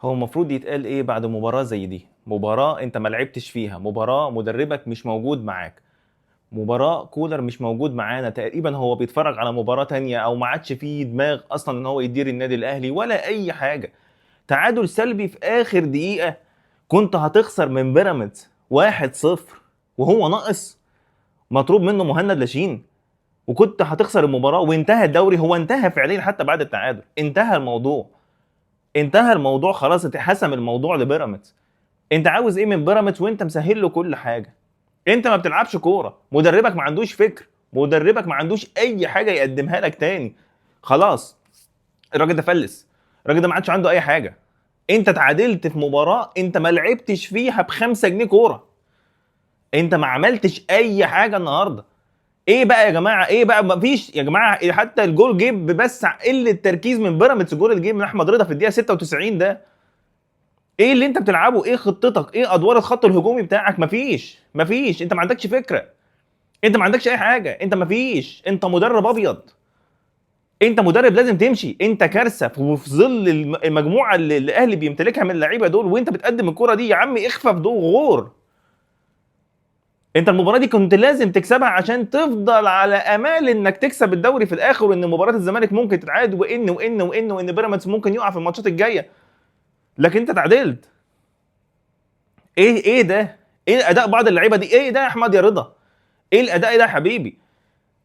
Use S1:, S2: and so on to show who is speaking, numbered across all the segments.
S1: هو المفروض يتقال ايه بعد مباراة زي دي؟ مباراة انت ما لعبتش فيها، مباراة مدربك مش موجود معاك، مباراة كولر مش موجود معانا، تقريبا هو بيتفرج على مباراة تانية او ما عادش فيه دماغ اصلا ان هو يدير النادي الاهلي ولا اي حاجة. تعادل سلبي في اخر دقيقة، كنت هتخسر من بيراميدز 1-0 وهو ناقص مطلوب منه مهند لاشين، وكنت هتخسر المباراة وانتهى الدوري. هو انتهى فعليا حتى بعد التعادل، انتهى الموضوع، انتهى الموضوع خلاص، اتحسم الموضوع لبيراميدز. انت عاوز ايه من بيراميدز وانت مسهل له كل حاجة؟ انت ما بتلعبش كورة، مدربك ما عندوش فكر، مدربك ما عندوش اي حاجة يقدمها لك تاني. خلاص الراجل ده فلس، الراجل ده ما عادش عنده اي حاجة. انت تعادلت في مباراة انت ما لعبتش فيها ب5 جنيه كورة، انت ما عملتش اي حاجة النهارده. ايه بقى يا جماعة؟ ايه بقى؟ مفيش يا جماعة، حتى الجول جه بس قلة تركيز من بيراميدز. الجول اللي جه من احمد رضا في الدقيقة 96 ده، ايه اللي انت بتلعبه؟ ايه خطتك؟ ايه ادوار الخط الهجومي بتاعك؟ مفيش، انت ما عندكش فكرة، انت ما عندكش اي حاجة، انت مفيش، انت مدرب ابيض، انت مدرب لازم تمشي، انت كارثة وفي ظل المجموعة اللي الاهلي بيمتلكها من اللعيبة دول، وانت بتقدم الكره دي. يا عم اخفف دول غور. انت المباراة دي كنت لازم تكسبها عشان تفضل على امال انك تكسب الدوري في الاخر، وان مباراة الزمالك ممكن تتعاد، وان وان وان وان بيراميدز ممكن يقع في الماتشات الجاية، لكن انت تعادلت. ايه ده؟ ايه اداء بعض اللعيبة دي؟ ايه ده يا احمد يا رضا؟ ايه الاداء ده يا حبيبي؟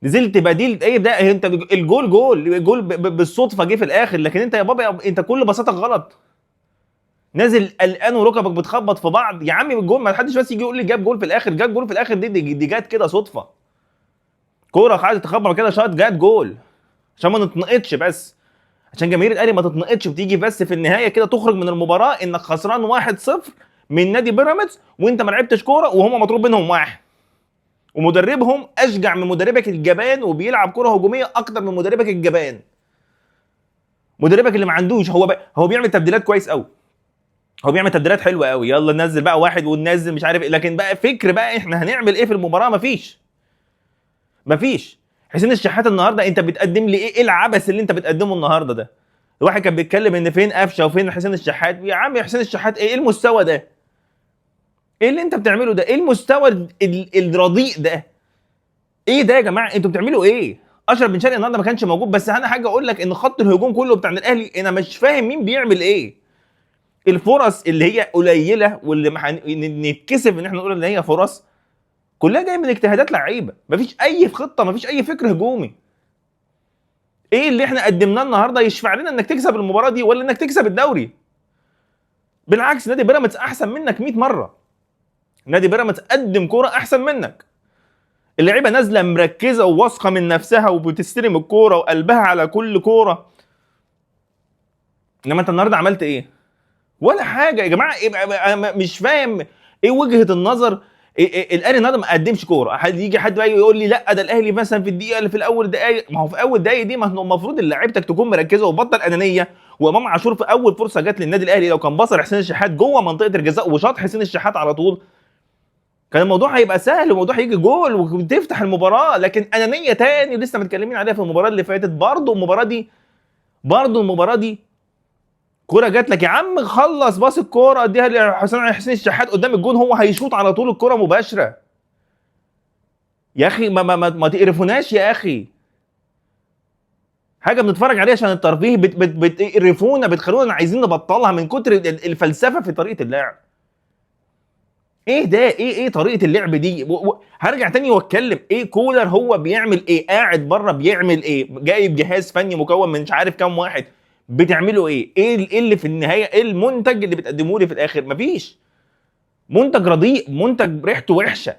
S1: نزلت بديل، ايه ده؟ انت الجول جول جول بالصدفة جه في الاخر، لكن انت يا بابا انت كل بساطة غلط، نازل قلقان وركبك بتخبط في بعض. يا عمي الجول ما حدش بس يجي يقول لي جاب جول في الاخر، جاب جول في الاخر دي جت كده صدفة، كورة قعدت تخبط كده شاط جت جول، عشان ما نتنقطش بس، عشان جماهير الاهلي ما تتنقطش وتيجي بس في النهاية كده تخرج من المباراة انك خسران 1-0 من نادي بيراميدز وانت ما لعبتش كورة وهم مطلوب منهم واحد، ومدربهم اشجع من مدربك الجبان وبيلعب كورة هجومية اكتر من مدربك الجبان، مدربك اللي ما عندوش. هو بيعمل تبديلات كويس قوي، هو بيعمل تبديلات حلوة قوي، يلا ننزل بقى واحد وننزل مش عارف ايه، لكن بقى فكر بقى احنا هنعمل ايه في المباراة؟ مفيش. حسين الشحات النهارده انت بتقدم لي ايه؟ ايه العبث اللي انت بتقدمه النهارده ده؟ الواحد كان بيتكلم ان فين قفشه وفين حسين الشحات. يا عم حسين الشحات ايه؟ ايه المستوى ده؟ ايه اللي انت بتعمله ده؟ ايه المستوى الرديء ده؟ ايه ده يا جماعة؟ انتوا بتعملوا ايه؟ اشرف بن شرقي النهارده ما كانش موجود، بس انا حاجة اقول لك ان خط الهجوم كله بتاع الاهلي انا مش فاهم مين بيعمل ايه. الفرص اللي هي قليله واللي نتكسف ان احنا نقول ان هي فرص، كلها جاية من اجتهادات لعيبة، مفيش اي خطه، مفيش اي فكر هجومي. ايه اللي احنا قدمناه النهارده يشفع لنا انك تكسب المباراة دي ولا انك تكسب الدوري؟ بالعكس نادي بيراميدز احسن منك 100 مرة، نادي بيراميدز قدم كورة احسن منك، اللعيبة نازله مركزه وواثقه من نفسها وبتستلم الكورة وقلبها على كل كورة. انما انت النهارده عملت ايه؟ ولا حاجة يا جماعة. إيه انا مش فاهم ايه وجهه النظر. إيه الاهلي النهارده ما قدمش كورة. حد يجي حد بقى يقول لي لا ده الاهلي مثلا في الدقيقة اللي في الاول دقايق، ما هو في اول دقايق دي ما هو المفروض ان لعيبتك تكون مركزه وبطل انانية. وامام عاشور في اول فرصة جت للنادي الاهلي لو كان بصر حسين الشحات جوه منطقة الجزاء وشاط حسين الشحات على طول كان الموضوع هيبقى سهل والموضوع هيجي جول وتفتح المباراة. لكن انانية تاني لسه متكلمين عليها في المباراة اللي فاتت، برضه المباراة دي، برضه المباراة دي كورة جات لك يا عم خلص باص الكورة اديها لحسين الشحات قدام الجون، هو هيشوط على طول الكورة مباشرة. يا اخي ما ما ما, ما تقرفوناش يا اخي، حاجة بنتفرج عليها عشان الترفيه، بتقرفونا، بتخلونا عايزين نبطلها من كتر الفلسفة في طريقه اللعب. ايه ده؟ ايه طريقه اللعب دي؟ هرجع تاني واتكلم ايه كولر هو بيعمل ايه؟ قاعد بره بيعمل ايه؟ جايب جهاز فني مكون من مش عارف كام واحد، بتعملوا ايه؟ ايه اللي في النهاية؟ ايه المنتج اللي بتقدموه لي في الاخر؟ مفيش منتج رديء، منتج ريحته وحشة.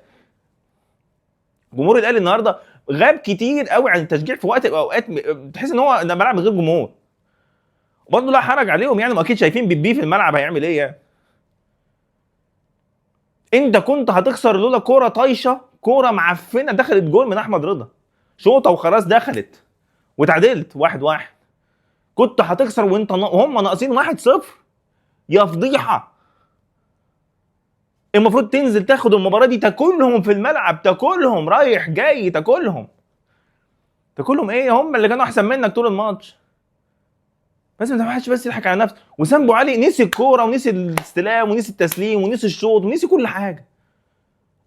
S1: جمهور الاهلي النهارده غاب كتير قوي عن التشجيع في وقت اوقات بتحس ان هو ده ملعب من غير جمهور. برضه لا حرج عليهم يعني، ما اكيد شايفين بيبي في الملعب هيعمل ايه يعني. انت كنت هتخسر لولا كورة طايشه، كورة معفنه دخلت جول من احمد رضا، شوطه وخلاص دخلت وتعادلت 1-1. كنت هتخسر وانت وهم ناقصين 1-0. يا فضيحة. المفروض تنزل تاخد المباراة دي تاكلهم في الملعب، تاكلهم رايح جاي، تاكلهم. تاكلهم ايه؟ هم اللي كانوا احسن منك طول الماتش. بس ما حدش بس يضحك على نفسه. وسام ابو علي نسي الكورة ونسي الاستلام ونسي التسليم ونسي الشوط ونسي كل حاجة.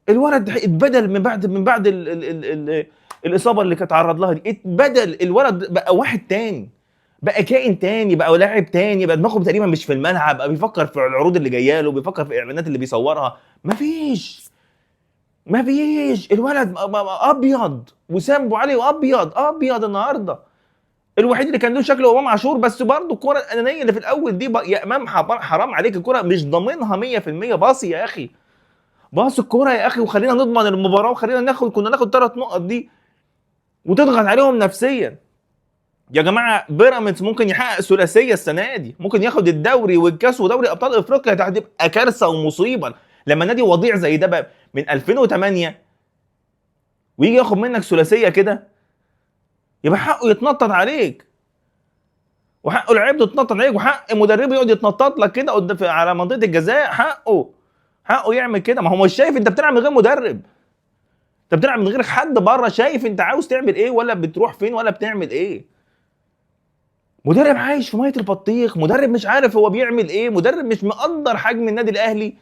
S1: الولد اتبدل من بعد ال ال ال ال الاصابة اللي كانت اتعرض لها دي، اتبدل الولد، بقى واحد تاني، بقى كائن تاني، بقى لاعب تاني، بقى دماغه تقريبا مش في الملعب، بقى بيفكر في العروض اللي جاية له، بيفكر في الاعلانات اللي بيصورها. مفيش الولد ابيض. وسام ابو علي ابيض ابيض النهارده. الوحيد اللي كان له شكل هو امام عاشور، بس برضه الكره الانانية اللي في الاول دي يا امام حرام عليك، الكره مش ضامنها 100%. باصي يا اخي، باص الكورة يا اخي، وخلينا نضمن المباراة، وخلينا ناخد، كنا ناخد 3 نقط دي وتضغط عليهم نفسيا. يا جماعة بيراميدز ممكن يحقق ثلاثية السنة دي، ممكن ياخد الدوري والكاس ودوري ابطال افريقيا. ده هتبقى كارثة ومصيبه لما نادي وضيع زي ده بقى من 2008 ويجي ياخد منك ثلاثية كده، يبقى حقه يتنطط عليك، وحقه لعيبته تتنطط عليك، وحق مدربه يقعد يتنطط لك كده قدام على منطقة الجزاء. حقه يعمل كده. ما هو مش شايف انت بتلعب من غير مدرب، انت بتلعب من غير حد بره شايف انت عاوز تعمل ايه ولا بتروح فين ولا بتعمل ايه. مدرب عايش في مية البطيخ، مدرب مش عارف هو بيعمل ايه، مدرب مش مقدر حجم النادي الاهلي.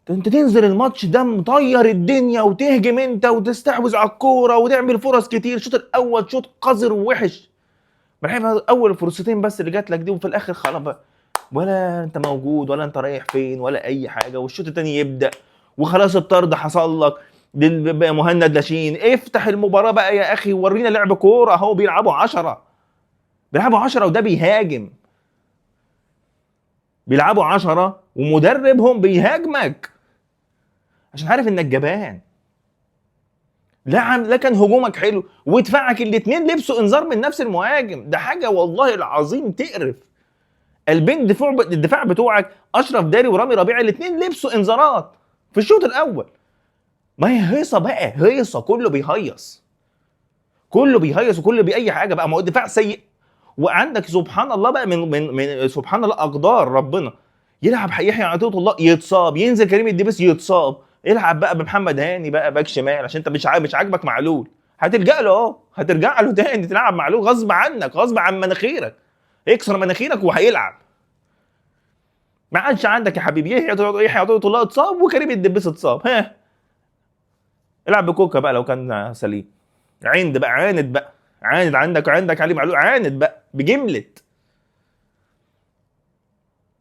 S1: ده انت تنزل الماتش ده مطير الدنيا وتهجم انت وتستحوذ على الكورة وتعمل فرص كتير. الشوط الاول شوط قذر ووحش، ما اول فرصتين بس اللي جات لك دي، وفي الاخر خلاص بقى ولا انت موجود ولا انت رايح فين ولا اي حاجة. والشوط الثاني يبدا وخلاص الطرد حصل لك مهند لاشين. افتح المباراة بقى يا اخي ورينا لعب كورة. اهو بيلعبوا 10، بيلعبوا 10 وده بيهاجم، بيلعبوا 10 ومدربهم بيهاجمك عشان عارف انك جبان. لا كان هجومك حلو ودفاعك، الاثنين لبسوا انذار من نفس المهاجم. ده حاجة والله العظيم تقرف. قلبين الدفاع بتوعك اشرف داري ورامي ربيعة الاثنين لبسوا انذارات في الشوط الاول. ما هي هيصه بقى، هيصه، كله بيهيص، كله بيهيص وكله باي حاجة بقى. ما هو الدفاع سيء، وعندك سبحان الله بقى من سبحان الله اقدار ربنا، يلعب يحيى عطية الله يتصاب، ينزل كريم الدبيس يتصاب، العب بقى بمحمد هاني بقى باك شمال عشان انت مش عاجبك معلول، هتلجأ له اهو، هترجع له تاني تلعب معلول غصب عنك، غصب عن مناخيرك، يكسر مناخيرك وهيلعب. ما عادش عندك يا حبيبي يحيى عطية الله اتصاب وكريم الدبيس اتصاب، ها العب بكوكا بقى لو كان سليم. عند بقى، عاند بقى، عاند، عندك علي معلول، عاند بقى بجملة.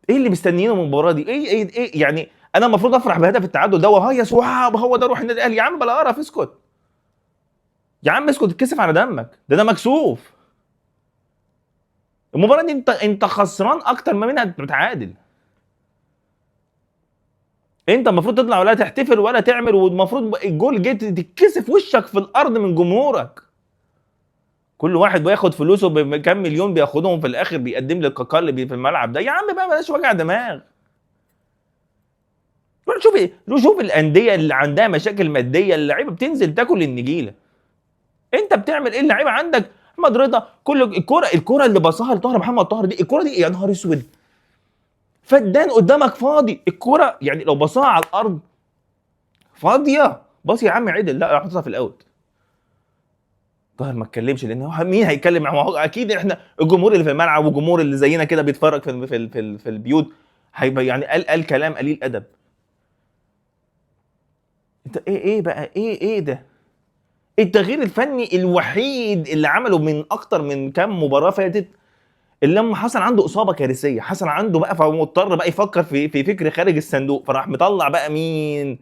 S1: ايه اللي مستنيينه من المباراة دي؟ ايه ايه ايه يعني؟ انا المفروض افرح بهدف التعادل ده وهيص wow هو ده روح النادي الاهلي. يا عم بلا قرف، اسكت يا عم، اسكت، اتكسف على دمك، ده مكسوف. المباراة دي انت خسران اكتر ما منها بتعادل. انت المفروض تطلع ولا تحتفل ولا تعمل، والمفروض الجول جه تتكسف وشك في الارض من جمهورك. كل واحد بياخد فلوسه بكام مليون بياخدهم في الاخر بيقدم لك كاكا اللي في الملعب ده. يا عم بقى بلاش وجع دماغ. روح شوف الاندية اللي عندها مشاكل مادية، اللعيبة بتنزل تاكل النجيله. انت بتعمل ايه؟ اللعيبة عندك احمد رضا كل الكورة اللي باصها لطاهر محمد طاهر دي، الكورة دي يا نهار اسود، فدان قدامك فاضي الكورة، يعني لو باصها على الارض فاضية، باص يا عم عدل، لا راح حاططها في ال out. طاهر ما اتكلمش لان هو مين هيتكلم معاه؟ اكيد احنا الجمهور اللي في الملعب والجمهور اللي زينا كده بيتفرج في في في, في البيوت هيبقى يعني قال كلام قليل ادب. انت ايه بقى ايه ده؟ التغيير الفني الوحيد اللي عمله من اكتر من كام مباراة فاتت، اللي لما حصل عنده اصابه كارثية، حصل عنده بقى، فهو مضطر بقى يفكر في فكر خارج الصندوق، فراح مطلع بقى مين؟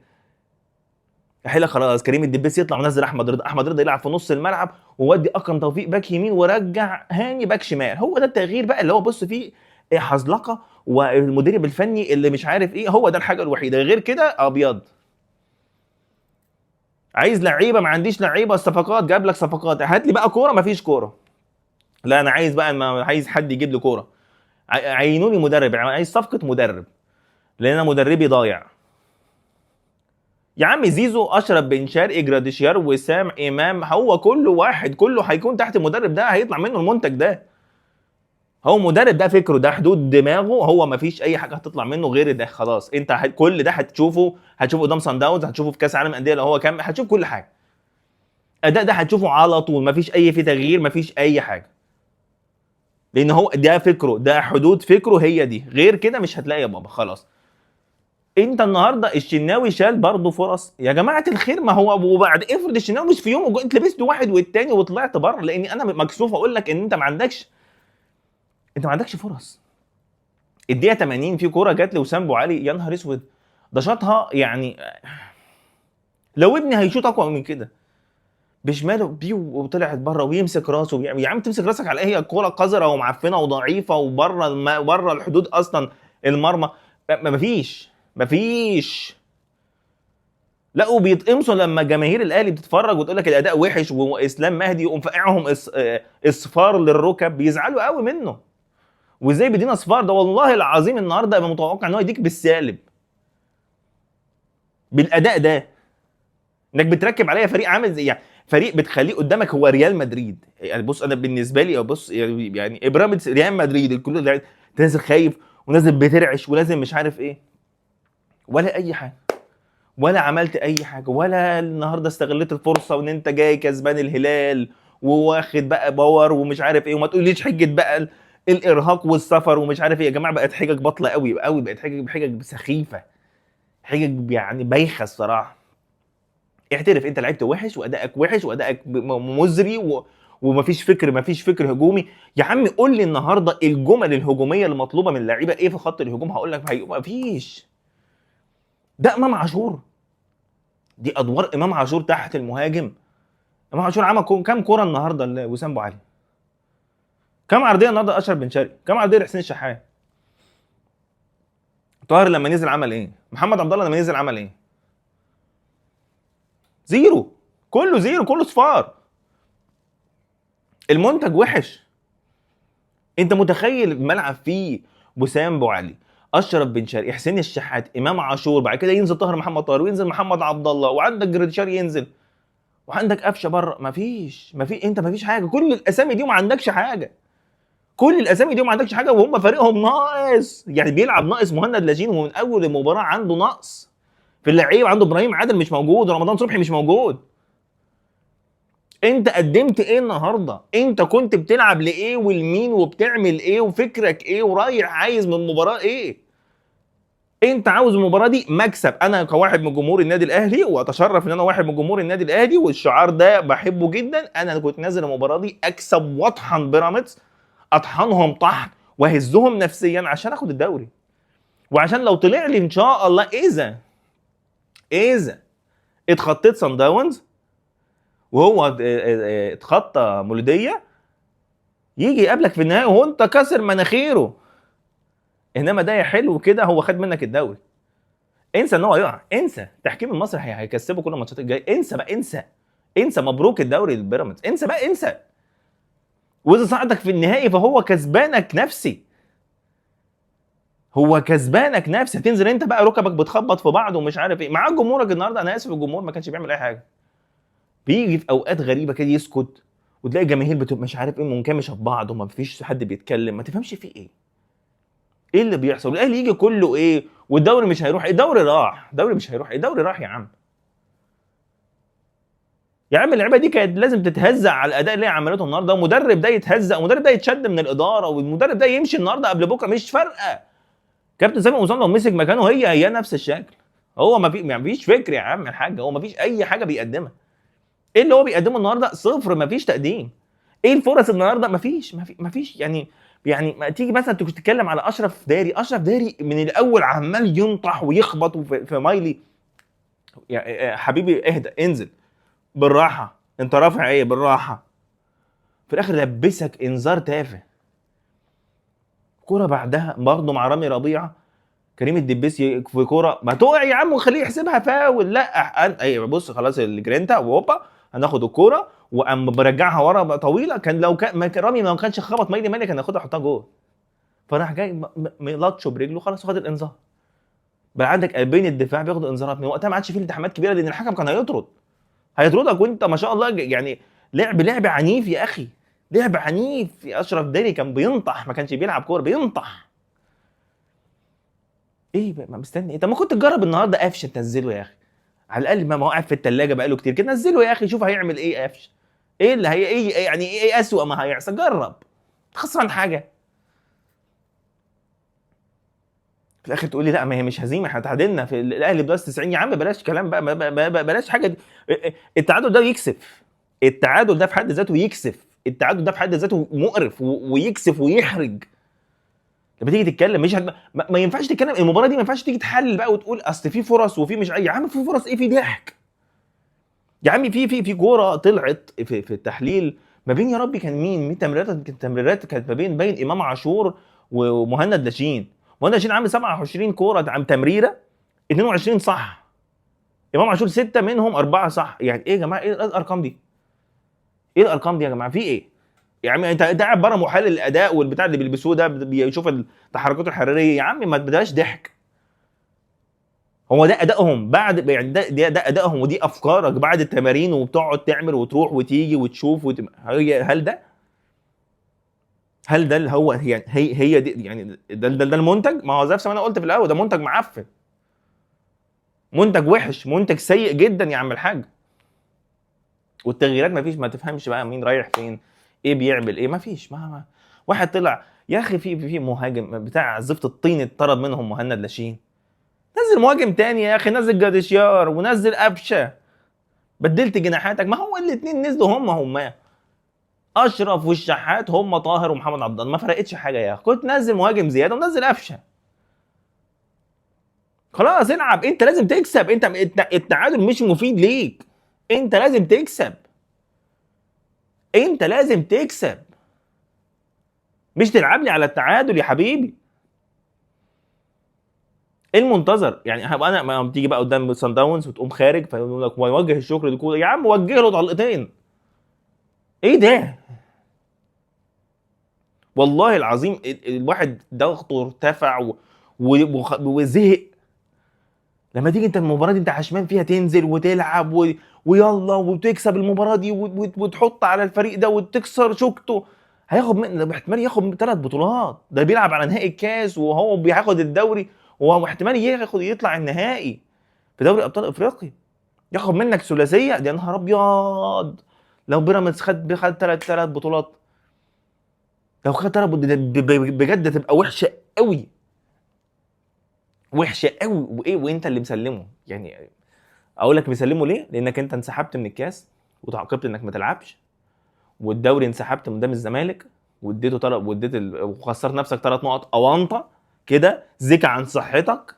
S1: حيله خلاص كريم الدبيس يطلع ونزل احمد رضا، احمد رضا يلعب في نص الملعب وودي اكرم توفيق باك يمين ورجع هاني باك شمال. هو ده التغيير بقى اللي هو بص فيه حزلقه والمدرب الفني اللي مش عارف ايه، هو ده الحاجة الوحيدة، غير كده ابيض. عايز لعيبة، ما عنديش لعيبة، الصفقات جاب لك صفقات، هات لي بقى كورة، ما فيش كورة. لا انا عايز بقى، ما عايز حد يجيب لي كورة، عينوني مدرب، عايز صفقة مدرب لان انا مدربي ضايع. يا عم زيزو، اشرف بن شرقي، جراديشيار، وسام امام، هو كله واحد، كله هيكون تحت المدرب ده، هيطلع منه المنتج ده. هو مدرب ده فكرة، ده حدود دماغه، هو ما فيش اي حاجة هتطلع منه غير ده. خلاص انت كل ده هتشوفه، هتشوفه قدام سان داونز، هتشوفه في كاس العالم للاندية اللي هو كام، هتشوف كل حاجة. اداء ده هتشوفه على طول، ما فيش اي في تغيير، ما فيش اي حاجة. لان هو ده فكرة، ده حدود فكرة هي دي، غير كده مش هتلاقي يا بابا خلاص. انت النهارده الشناوي شال برضه فرص يا جماعة الخير. ما هو وبعد افرض الشناوي مش في يوم، انت لبست واحد والتاني وطلعت بره، لان انا مكسوف اقول لك ان انت ما عندكش، انت ما عندكش فرص. الدقيقة 80 في كورة جت لوسام ابو علي، يا نهار اسود، ده شاطها يعني لو ابني هيشوط اقوى من كده بشماله بيو وطلعت بره، ويمسك راسه وبيعمل. يا عم تمسك راسك على ايه؟ هي الكورة قذرة ومعفنه وضعيفه وبره بره الحدود اصلا المرمى. ما فيش. لا وبيتقمصوا لما جماهير الاهلي بتتفرج وتقول لك الاداء وحش واسلام مهدي يقوم فقعهم اصفار للركب، بيزعلوا قوي منه. وازاي بيدينا اصفار ده؟ والله العظيم النهارده ابقى متوقع ان هو يديك بالسالب بالاداء ده، انك بتركب عليا فريق عامل زي يعني فريق بتخليه قدامك هو ريال مدريد. يعني بص انا بالنسبة لي بص يعني بيراميدز ريال مدريد الكل نازل خايف ونازل بترعش ولازم مش عارف ايه، ولا اي حاجة، ولا عملت اي حاجة، ولا النهارده استغليت الفرصة وان انت جاي كسبان الهلال وواخد بقى power ومش عارف ايه، وما تقوليش حجه بقى الارهاق والسفر ومش عارف ايه. يا جماعة بقت حجج بطلة قوي قوي، بقت حجج سخيفة، حجج يعني بايخة الصراحة. اعترف انت لعبت وحش وادائك وحش وادائك مزري ومفيش فكر، مفيش فكر هجومي. يا عم قول لي النهارده الجمل الهجومية المطلوبة من اللعيبة ايه في خط الهجوم، هقول لك مفيش. ده امام عاشور، دي ادوار امام عاشور تحت المهاجم. امام عاشور عمل كام كورة النهارده لوسام ابو علي؟ كام عرضية النهارده اشرف بن شرقي؟ كام عرضية لحسين الشحات؟ طاهر لما نزل عمل ايه؟ محمد عبد الله لما نزل عمل ايه؟ zero، كله zero، كله صفار. المنتج وحش. انت متخيل الملعب فيه وسام ابو علي، اشرف بن شرقي، حسين الشحات، امام عاشور، بعد كده ينزل طاهر محمد طاهر وينزل محمد عبد الله، وعندك جريتشار ينزل، وعندك قفشه بره. مفيش، انت مفيش حاجة. كل الاسامي دي وما عندكش حاجة، كل الاسامي دي وما عندكش حاجة، وهم فريقهم ناقص، يعني بيلعب ناقص مهند لاجين، ومن اول المباراة عنده نقص في اللعيب، عنده ابراهيم عادل مش موجود، ورمضان صبحي مش موجود. انت قدمت ايه النهارده؟ انت كنت بتلعب لايه والمين وبتعمل ايه وفكرك ايه ورايح عايز من المباراة ايه؟ انت عاوز المباراة دي مكسب. انا كواحد من جمهور النادي الاهلي، واتشرف ان انا واحد من جمهور النادي الاهلي والشعار ده بحبه جدا، انا كنت نازل المباراة دي اكسب واطحن بيراميدز، اطحنهم طحن واهزهم نفسيا عشان اخد الدوري، وعشان لو طلع لي ان شاء الله اذا اتخطيت صن داونز وهو اتخطى مولوديه، يجي يقابلك في النهائي وهو انت كسر مناخيره. انما ده يا حلو كده هو خد منك الدوري. انسى ان هو يقع، انسى تحكيم المصري هيكسبه كل الماتشات الجاية، انسى بقى، انسى انسى، مبروك الدوري للبيراميدز، انسى بقى انسى. واذا صعدك في النهائي فهو كسبانك نفسي، هو كسبانك نفسي. هتنزل انت بقى ركبك بتخبط في بعض ومش عارف ايه معاك جمهورك النهارده. انا اسف الجمهور ما كانش بيعمل اي حاجة، بيجي في اوقات غريبة كده يسكت، وتلاقي الجماهير بتبقى مش عارف ايه منكمشه في بعض وما فيش حد بيتكلم، ما تفهمش في ايه، ايه اللي بيحصل. الاهلي يجي كله ايه والدوري مش هيروح، الدوري راح، الدوري مش هيروح، الدوري راح يا عم. يا عم اللعيبة دي كانت لازم تتهزق على الاداء اللي هي عملته النهارده، ومدرب ده يتهزق، ومدرب ده يتشد من الادارة، والمدرب ده يمشي النهارده قبل بكره، مش فارقه. كابتن سامي قمصان لو مسك مكانه هي نفس الشكل، هو ما فيش فكر يا عم الحاج، هو ما فيش اي حاجة بيقدمها. ايه اللي هو بيقدمه النهارده؟ صفر، ما فيش تقديم. ايه الفرص النهارده؟ ما فيش، ما فيش. يعني ما تيجي مثلا تتكلم على اشرف داري، اشرف داري من الاول عمال ينطح ويخبط في مايلي. يا حبيبي اهدى، انزل بالراحة، انت رافع ايه بالراحة. في الاخر لبسك انذار تافه. كورة بعدها برضه مع رامي ربيعة، كريم الدبيس في كورة ما تقع يا عم وخليه يحسبها فاول، لا ايوه بص خلاص الجرينتا وهوبا هناخد الكورة، وقام برجعها ورا طويلة. كان لو كان رامي ما كانش خبط مايلي مالي كان ياخدها يحطها جول، فراح جاي ملطشه برجله خلاص وخد الانذار. بقى عندك قلبين الدفاع بياخدوا انذارات من وقتها، ما عادش فيه التحامات كبيرة لان الحكم كان هيطرد، هيطردك وانت ما شاء الله يعني لعب عنيف يا اخي، لعب عنيف. يا اشرف داري كان بينطح، ما كانش بيلعب كورة، بينطح. ايه بقى ما مستني ايه؟ طب ما كنت تجرب النهارده قفشه تنزله يا اخي، على الاقل ما هو قاعد في الثلاجة بقاله كتير كده، نزله يا اخي شوف هيعمل ايه قفشه، ايه اللي هي ايه يعني، ايه اسوأ ما هيحصل؟ جرب، خسران حاجة؟ في الاخر تقول لي لا ما هي مش هزيمة، احنا تعادلنا في الاهلي plus 90. يا عم بلاش كلام بقى، بلاش حاجة دي. التعادل ده يكسف، التعادل ده في حد ذاته يكسف، التعادل ده في حد ذاته مقرف ويكسف ويحرج. لما تيجي تتكلم مش ما ينفعش تتكلم المباراة دي، ما ينفعش تيجي تحلل بقى وتقول اصل في فرص وفي مش يا عم في فرص ايه، في ضحك يا عم. في كورة طلعت في التحليل ما بين، يا ربي كان مين تمريرات، كانت تمريرات كانت ما بين باين امام عاشور ومهند لاشين. مهند لاشين عامل 27 كورة عم تمريره، 22 صح، امام عاشور 6 منهم 4 صح. يعني ايه يا جماعة؟ ايه الارقام دي؟ ايه الارقام دي يا جماعة؟ في ايه؟ يا عم انت قاعد بره محلل الاداء والبتاع اللي بيلبسوه ده بيشوف التحركات الحرارية. يا عم ما تبداش ضحك، هو ده ادائهم بعد، يعني ده ادائهم ودي افكارك بعد التمارين، وبتقعد تعمل وتروح وتيجي وتشوف هل ده، هل ده اللي هو يعني هي دي يعني ده المنتج؟ ما هو زي ما انا قلت في الاول، ده منتج معفن، منتج وحش، منتج سيء جدا يا عم الحاج. والتغييرات ما فيش، ما تفهمش بقى مين رايح فين، ايه بيعمل ايه، ما فيش. ما واحد طلع يا اخي في مهاجم بتاع زفت الطين اتطرد منهم مهند لاشين، نزل مهاجم تاني يا اخي، نزل جاديشيار ونزل قفشه، بدلت جناحاتك. ما هو الاثنين نزلوا هم اشرف والشحات، هم طاهر ومحمد عبد الله، ما فرقتش حاجة يا اخي. كنت نزل مهاجم زيادة ونزل قفشه، خلاص العب. انت لازم تكسب، انت التعادل مش مفيد ليك، انت لازم تكسب، انت لازم تكسب، مش تلعب لي على التعادل يا حبيبي. ايه المنتظر يعني؟ هبقى انا ما بتيجي بقى قدام سان داونز وتقوم خارج فيقول لك وجه الشكر لكولر. يا عم وجه له طلقتين، ايه ده؟ والله العظيم الواحد ضغطه ارتفع وزهق. لما تيجي انت المباراة دي انت عشمان فيها تنزل وتلعب ويلا وتكسب المباراة دي وتحط على الفريق ده وتكسر شوكته، هياخد من احتمال ياخد 3 بطولات، ده بيلعب على نهائي الكاس وهو بياخد الدوري، وهو احتمال ياخد يطلع النهائي في دوري ابطال افريقيا، ياخد منك ثلاثية. دي يا نهار ابيض لو بيراميدز خد 3 بطولات، لو خد 3 بجد تبقى وحشة قوي، وحشة قوي. وايه وانت اللي مسلمة؟ يعني اقول لك مسلمة ليه؟ لانك انت انسحبت من الكاس وتعاقبت انك ما تلعبش، والدوري انسحبت من قدام الزمالك واديته طلب واديت وخسرت نفسك 3 نقط اونطه كده زكا عن صحتك،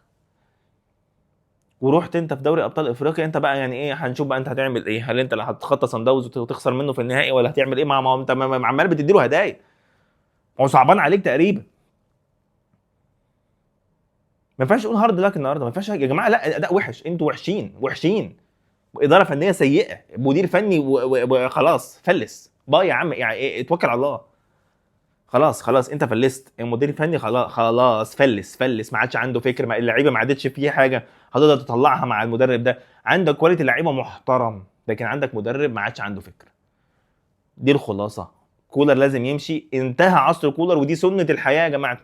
S1: ورحت انت في دوري ابطال افريقيا. انت بقى يعني ايه؟ هنشوف بقى انت هتعمل ايه. هل انت اللي هتخطى صن داونز وتخسر منه في النهائي، ولا هتعمل ايه؟ مع ما انت عمال بتدي له هدايا، هو صعبان عليك تقريبا. ما ينفعش تقول hard luck النهارده، ما ينفعش يا جماعة. لا اداء وحش، انتوا وحشين وحشين، ادارة فنية سيئه، مدير فني وخلاص فلس bye يا عم. يعني ايه؟ اتوكل على الله، خلاص خلاص انت فلست. المدير الفني خلاص فلس، ما عادش عنده فكر، ما اللعيبة ما عادتش فيه حاجة هتقدر تطلعها مع المدرب ده. عندك quality لعيبة محترم، لكن عندك مدرب ما عادش عنده فكر. دي الخلاصة، كولر لازم يمشي، انتهى عصر كولر، ودي سنة الحياة يا جماعة.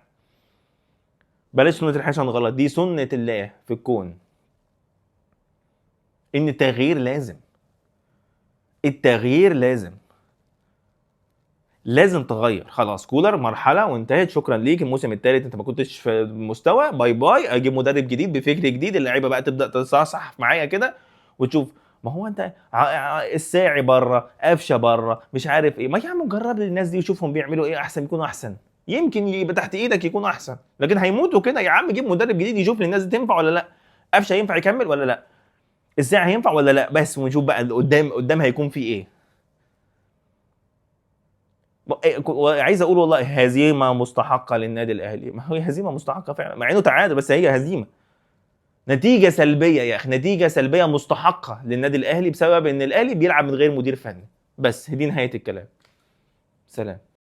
S1: بلاش سنة الحياة عشان غلط، دي سنة الله في الكون، ان التغيير لازم، التغيير لازم، لازم تغير. خلاص كولر مرحلة وانتهت، شكرا ليك، الموسم الثالث انت ما كنتش في مستوى، bye bye، اجيب مدرب جديد بفكر جديد، اللعيبة بقى تبدا تصحصح معايا كده وتشوف. ما هو انت الساعي بره، قفشه بره، مش عارف ايه، ما يا عم جرب للناس دي وشوفهم بيعملوا ايه، احسن يكونوا احسن، يمكن يبقى تحت ايدك يكونوا احسن، لكن هيموتوا كده. يا عم جيب مدرب جديد يشوف للناس دي تنفع ولا لا، قفشه ينفع يكمل ولا لا، الساعي هينفع ولا لا، بس ونشوف بقى قدام قدام هيكون في ايه. عايز اقول والله هزيمة مستحقه للنادي الاهلي، ما هي هزيمة مستحقه فعلا مع انه تعادل، بس هي هزيمة، نتيجة سلبية يا اخي، نتيجة سلبية مستحقه للنادي الاهلي بسبب ان الاهلي بيلعب من غير مدير فني. بس دي نهاية الكلام، سلام.